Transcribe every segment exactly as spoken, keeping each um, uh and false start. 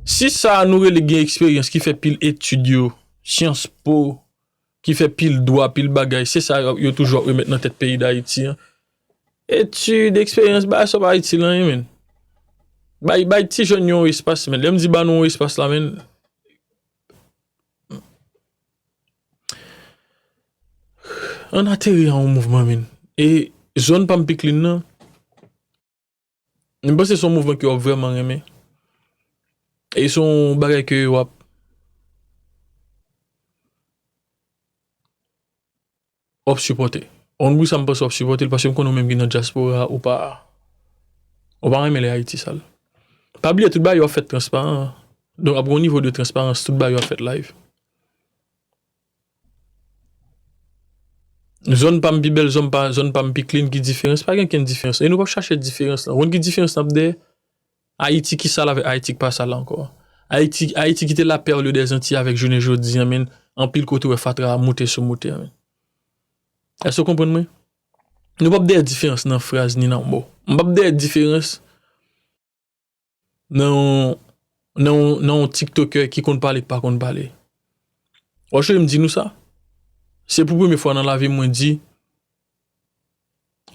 Si sa nou rele gen eksperyans ki fè pil etid yo, Sciences Po, ki fè pil dwa, pil bagay, se sa yo, yo toujou ap remèt nan tèt peyi Dayiti an. Etid, eksperyans, bagay sa pa itil anyen, menn. Bay, bay ti jèn yo yon espas, menn. Lè m di ba nou yon espas la, menn, ann ateri a yon mouvman, menn. E zòn pa m pi klin nan, m panse se yon mouvman ke w ap vrèman renmen. E se yon bagay ke w ap, w ap sipòte. Yon bri sa m panse w ap sipòte l, paske m konnen w menm ki nan dyaspora, ou pa, ou pa renmen lè Ayiti sal. Pa bliye, tout bagay yo ap fèt transparan. Donk, ap gen yon nivo de transparans, tout bagay yo ap fèt live. Zòn pa m pi bèl, zòn pa, zòn pa m pi clean, ki diferans? Pa gen okenn diferans. E nou p ap chache diferans lan. Ou konn ki diferans n ap dèyè? Ayiti ki sal avèk Ayiti ki pa sal ankò. Ayiti, Ayiti ki te la perle des Antilles avèk jounen jodi an, menn, anpil kote w wè fatra a moute sou moute an, menn. Èske w konprann mwen? Nou p ap dèyè diferans nan fraz ni nan mo. M p ap dèyè diferans nan yon, nan yon, nan yon TikToker ki konn pale, ki pa konn pale. Ou wè, cheri, m di nou sa. Se pou premye fwa nan lavi m mwen di,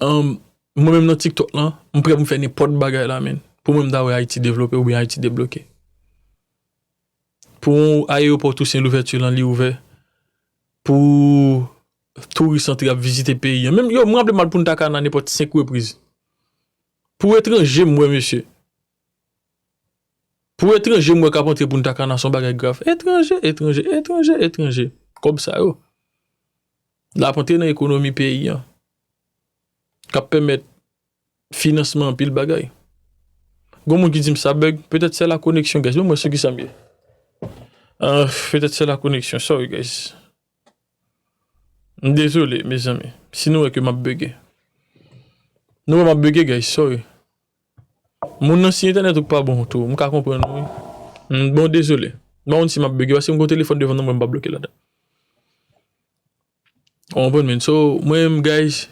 um, mwen menm nan TikTok lan, m prè pou m fè nenpòt bagay la, menn. Pou mwen, m ta wè Ayiti devlope oubyen Ayiti debloke. Pou ayewopò Toussaint Louverture lan, li ouvè. Pou touris antre ap vizite peyi an. Menm, yo, m raple m al Punta Cana nenpòt senk repriz. Pou etranje, m wè, mesye. Pou etranje, m wè k ap antre Punta Cana, se yon bagay grav. Etranje, etranje, etranje, etranje. Kòb sa yo. L ap antre nan ekonomi peyi an. K ap pèmèt finansman anpil bagay. Gon moun ki di m sa bug, petèt se la koneksyon, guys. Ban m wè sou ki sa m ye. Ah, petèt se la koneksyon. Sorry, guys. M dezole, mezanmi. Si nou wè ke m ap bugge. Nou wè m ap bugge, guys. Sorry. Moun nan, si entènèt ou pa bon tou, m ka konprann ou, wi. M, bon, dezole. M pa konn si m ap bugge, paske m gon telefòn devan nan mwen, m pa bloke ladan. Ou konprann, menn? So, mwen menm, guys,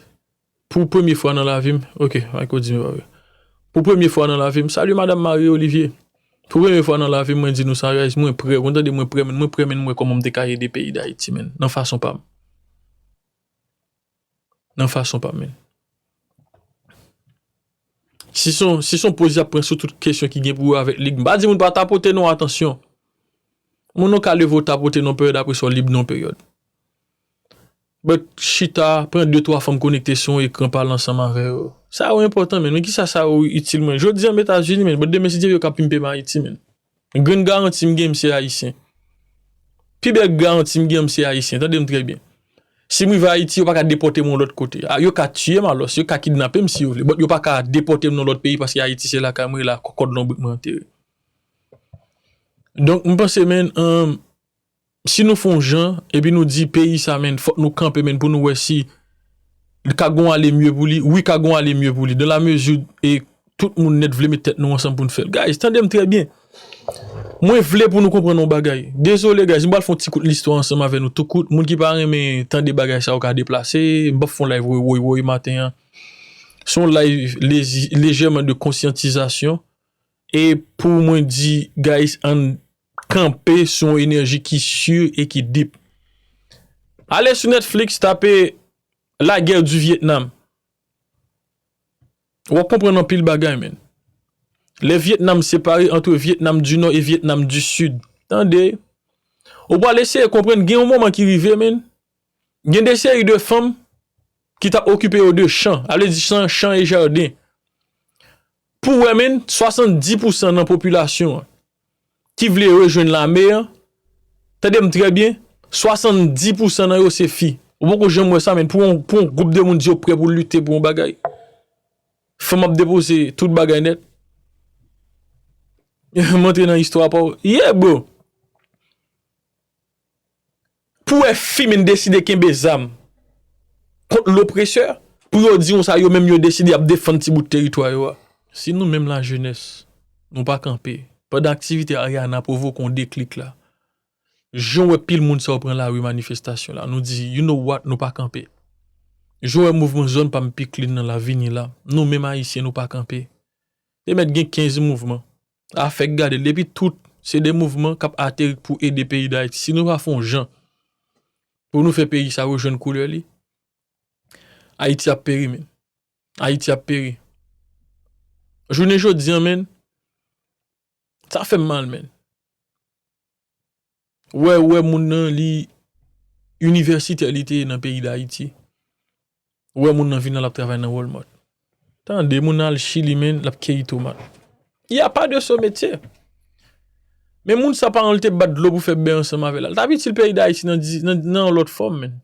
pou premye fwa nan lavi m, ok, Michael di m pa vre. Pou premye fwa nan lavi m, salye madanm Marie Olivier. Pou premye fwa nan lavi m, mwen di nou sa, guys, mwen prè. Ou konn tande mwen prè, menn, mwen prè, menn, mwen kòman m te ka ede peyi Dayiti, menn, nan fason pa m. Nan fason pa m, menn. Si se yon, si se yon poz y ap pran sou tout kesyon ki gen pou wè avèk lig, m pa di moun pa tapote non, atansyon. Moun ou ka leve w tapote nan yon peryòd, apre sa w lib nan yon peryòd. But chita, pran de twa fanm konekte sou yon ekran, pale ansanm avè yo. Sa yo enpòtan, menn. Men kisa sa yo itil mwen? Jodi an m Etazini, menn. But demen, si Dye vle, yo ka pimpe m Ayiti, menn. Grenn garanti m gen, m se Ayisyen. Pi bèl garanti m gen, m se Ayisyen. Tande m trè byen. Si m rive Ayiti, yo pa ka depòte m yon lòt kote. A, yo ka tiye m alòs, yo ka kidnape m si yo vle. But yo pa ka depòte m nan lòt peyi paske Ayiti se lakay mwen, la kòd lonbrik mwen antere. Donk, m panse, menn, um, si nou fè yon jan, epi nou di peyi sa, menn, fòk nou kanpe, menn, pou nou wè si li ka gon ale mye pou li. Wi, ka gon ale mye pou li. Dan la mezi, e tout moun nèt vle met tèt nou ansanm pou n fè l. Guys, tande m trè byen. Mwen vle pou nou konprann yon bagay. Dezole, guys, m pral fè yon ti kout listwa ansanm avè nou tou kout. Moun ki pa renmen tande bagay sa yo ka deplase. M p ap fè yon live woy, woy, woy maten an. Se yon live lezi-, lejèman de konsyantizasyon. E pou mwen di, guys, ann kanpe sou yon enèji ki si e ki deep. Ale sou Netflix, tape La guerre du Vietnam. W ap konprann anpil bagay, menn. Le Vietnam séparé entre Vietnam du Nord et Vietnam du Sud. Tande. Ou pral eseye konprann, gen yon moman ki rive, menn. Gen de seri de fanm ki t ap okipe yo de chan, a vle di chan, chan e jaden. Pou wè, menn, swasanndis pousan nan popilasyon an ki vle rejwenn lame an, tande m trè byen, swasanndis pousan nan yo se fi. Ou poko janm wè sa, menn, pou yon, pou yon gwoup de moun di yo prè pou lite pou yon bagay. Fanm ap depoze tout bagay nèt. M antre nan istwa pa w. Yeah, bro. Pou wè fi, menn, deside kenbe zam kont lopresè, pou yo di konsa yo menm yo deside y ap defann ti bout teritwa yo a. Si nou menm lajenès, nou pa kanpe, pandan aktivite Ariana pwovoke yon deklik la, jan w wè pil moun sa yo pran lari manifestasyon la, nou di, you know what, nou pa kanpe. Jan w wè mouvman zòn pa m pi clean nan la vini la, nou menm Ayisyen nou pa kanpe. Te mèt gen kenz mouvman. Afè k gade l, depi tout Se de mouvman k ap ateri pou ede peyi Dayiti. Si nou pa fè yon jan pou nou fè peyi sa rejwenn koulè li, Ayiti ap peri, men. Ayiti ap peri. Jounen jodi a, men, sa fè m mal, men. Ou wè, ou wè moun nan, li inivèsitè li te ye nan peyi Dayiti. Ou wè moun nan vin la, l ap travay nan Walmart. Tande, moun nan al Chili, men, l ap keyi tomat. Il y a pas de sot métier. Men moun sa, paran l te bat dlo pou fè bè ansanm avè l. L t ap itil peyi Dayiti nan, di- nan, nan yon lòt fòm, men.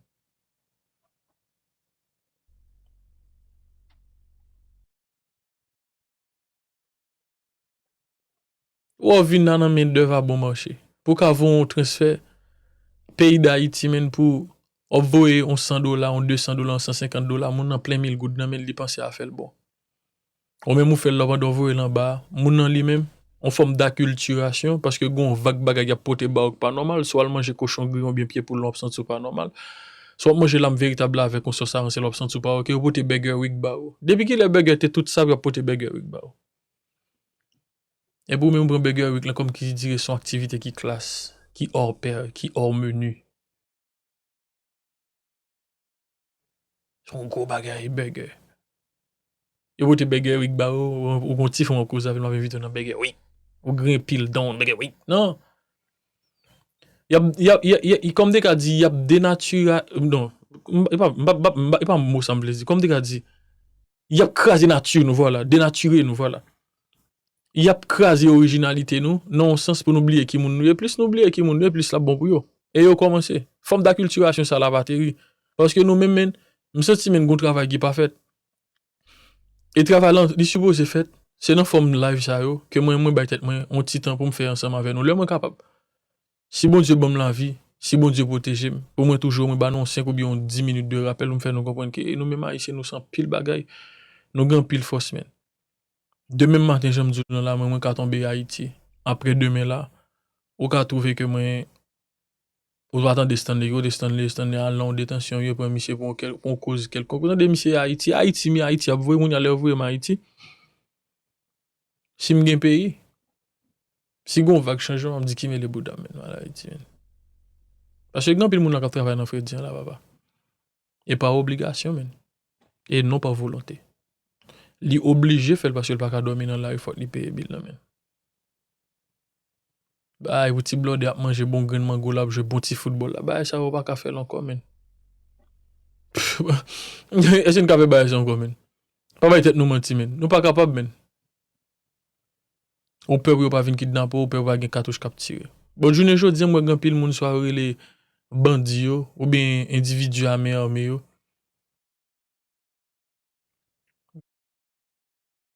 Ou vin la nan mendèv a bon mache. Pou ka voye yon transfè peyi Dayiti, men, pou w ap voye yon san dola, yon de san dola, yon san senkant dola, moun nan plen mil goud nan men l, li panse a fè l bon. Ou menm ou fè l la pandan w voye l anba a, moun nan li menm, yon fòm dakiltirasyon, paske gen yon vag bagay y ap pote ba w k pa nòmal, swa w al manje kochon griye oubyen pye poul lan, w ap santi w pa nòmal, swa w ap manje lam veritab la avèk yon sòs aransèl, w ap santi w pa oke, yo pote Burger Week ba ou. Depi kilè Burger te tout sa, y ap pote Burger Week ba ou? Epi ou menm ou pran Burger Week lan kòm ki dire se yon aktivite ki klas, ki hors pair, ki hors menu. Se yon gwo bagay, Burger. Yo pote Burger Week ba ou, ou, ou gon ti fanm w ap koze avè l, m ap envite w nan Burger Week. Ou griyen pil don, Burger Week. Non. Y ap, y ap, y ap, y ap, kòm te ka di, y ap denatira, non, m- e pa, m pa, m pa, m pa, e pa mo sa m vle di. Kòm te ka di, y ap kraze nati nou, vwala, denatire nou, vwala. Y ap kraze orijinalite nou, nan yon sans pou nou bliye ki moun nou ye. Plis nou bliye ki moun nou ye, plis l ap bon pou yo. E yo kòmanse. Fòm dakiltirasyon sa la pa teri. Paske nou menm, men, m santi, men, gon travay ki pa fèt. E travay lan, li sipoze fèt. Se nan fòm live sa yo, ke mwen, mwen bay tèt mwen yon ti tan pou m fè ansanm avè nou. Lè mwen kapab. Si Bondye ban m lavi, si Bondye pwoteje m, pou mwen toujou mwen ba nou yon senk oubyen yon dis minit de rapèl pou m fè nou konprann ke nou menm Ayisyen, nou se anpil bagay, nou gen anpil fòs, men. Demen maten, jan m di w lan la, mwen, mwen ka tonbe Ayiti. Apre demen la, ou ka twouve ke mwen, ou pa tande Stanley, yo de Stanley, Stanley al nan yon detansyon, yo pran misye pou yon kèl- pou yon koz kèlkonk. Ou tande misye Ayiti, Ayiti, mi Ayiti ap voye moun, alè yo voye m Ayiti. Si m gen peyi, si gon vag chanjman, m ap di ki mele bouda m, men, mal Ayiti, men. Paske gen anpil moun la k ap travay nan fredi an la, papa. E pa obligasyon, men. E non pa volonte. Li oblije fè l paske l pa ka dòmi nan lari, fòk li peye bil nan men. Bay, pou ti blòdè ap manje bon grenn mango la, ap jwe bon ti foutbòl la. Bay, sa yo pa ka fè l ankò, men. Èske n ka fè bagay sa ankò, men? Pa bay tèt nou manti, men. Nou pa kapab, men. Ou pè pou yo pa vin kidnape w, ou pè pou pa gen katouch k ap tire. Bon, jounen jodi a, m wè gen anpil moun swa yo rele bandi yo, oubyen endividi ame ame yo.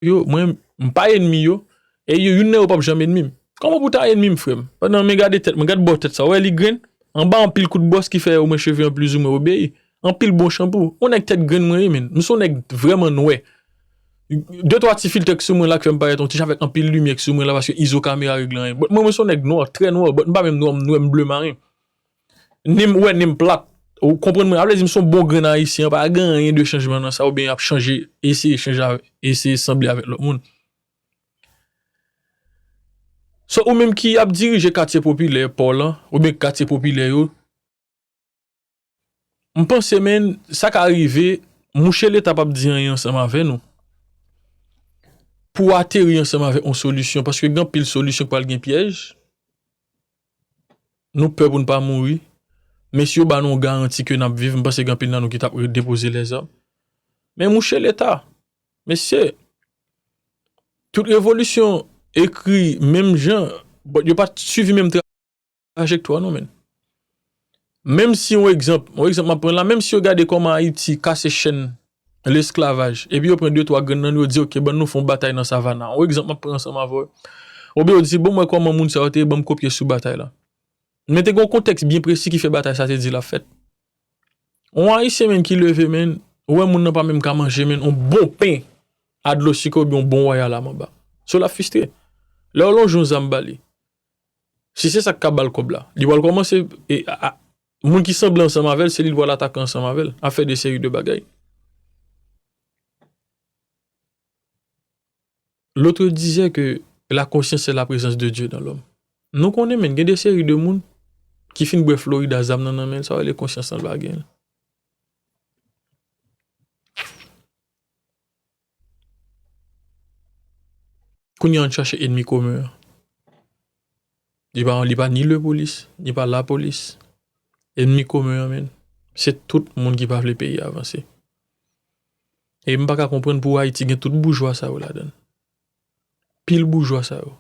Yo, mwen, m pa ènmi yo, e yo, youn nan yo p ap janm ènmi m. Kòman pou ta ènmi m, frè m? Pandan men gade tèt mwen, gad bò tèt sa, ou wè li grenn? Anba anpil kout bwòs ki fè omwen cheve an plizoumwen obeyi. Anpil bon chanpou. Yon nèg tèt grenn mwen ye, men. M se yon nèg vrèman nwè. De twa ti filtè k sou mwen la k fè m parèt yon ti jan avèk anpil limyè k sou mwen la paske izo kamera regle anyen. But mwen, mwen se yon nèg nwè, trè nwè, but m pa menm nwè, m nwè, m ble maren. Ni m, ou wè, ni m plat. Ou konprann mwen? Sa vle di m se yon bon grenn ayisyen, pa gen anyen de chanjman nan sa, oubyen y ap chanje, eseye chanje, eseye sanble avèk lòt moun. So, ou menm ki ap dirije katye popilè pa w lan, oubyen katye popilè yo, m panse, men, sa ka rive, mouche Leta p ap di anyen ansanm avè nou. Pou ateri ansanm avèk yon solisyon, paske gen anpil solisyon k pral gen pyèj. Nou pè pou n pa mouri. Men si yo ba nou yon garanti ke n ap viv, m panse gen anpil nan nou ki t ap depoze lèzam. Men mouche Leta, mesye, tout revolisyon ekri menm jan, but yo pa t swivi menm trajektwa non, men. Menm si yon egzanp, yon egzanp m ap pran la, menm si yo gade kòman Ayiti kase chèn lesklavaj, epi yo pran de twa grenn nan yo di, oke, ban nou fè yon batay nan Savannah. Yon egzanp m ap pran ansanm avè w. Oubyen yo di, bon, m wè kòman moun sa yo te ye, ban m kopye sou batay la. Men te gen yon kontèks byen presi ki fè batay sa te di l ap fèt. Yon Ayisyen, men, ki leve, men, ou wè moun nan pa menm ka manje, men, yon bon pen a dlo sikre oubyen yon bon wayal a manba. So l ap fistre. Lè yo lonje yon zam ba li, si se sa k ka ba l kòb la, li pral kòmanse, e, a, a, moun ki sanble ansanm avè l, se li l pral atake ansanm avè l, ap fè de seri de bagay. L'autre disait que la conscience est la présence de Dieu dans l'homme. Nou konnen, men, gen de seri de moun ki fin bwè Florida zam nan nan men l, sa w rele konsyans nan l pa gen l. Kounye a, ann chache enmi komen an. Li pa, li pa ni lepolis, ni pa lapolis. Enmi komen an, men, se tout moun ki pa vle peyi a avanse. E m pa ka konprann pou Ayiti gen tout boujwa sa yo ladan l. Pil boujwa sa yo.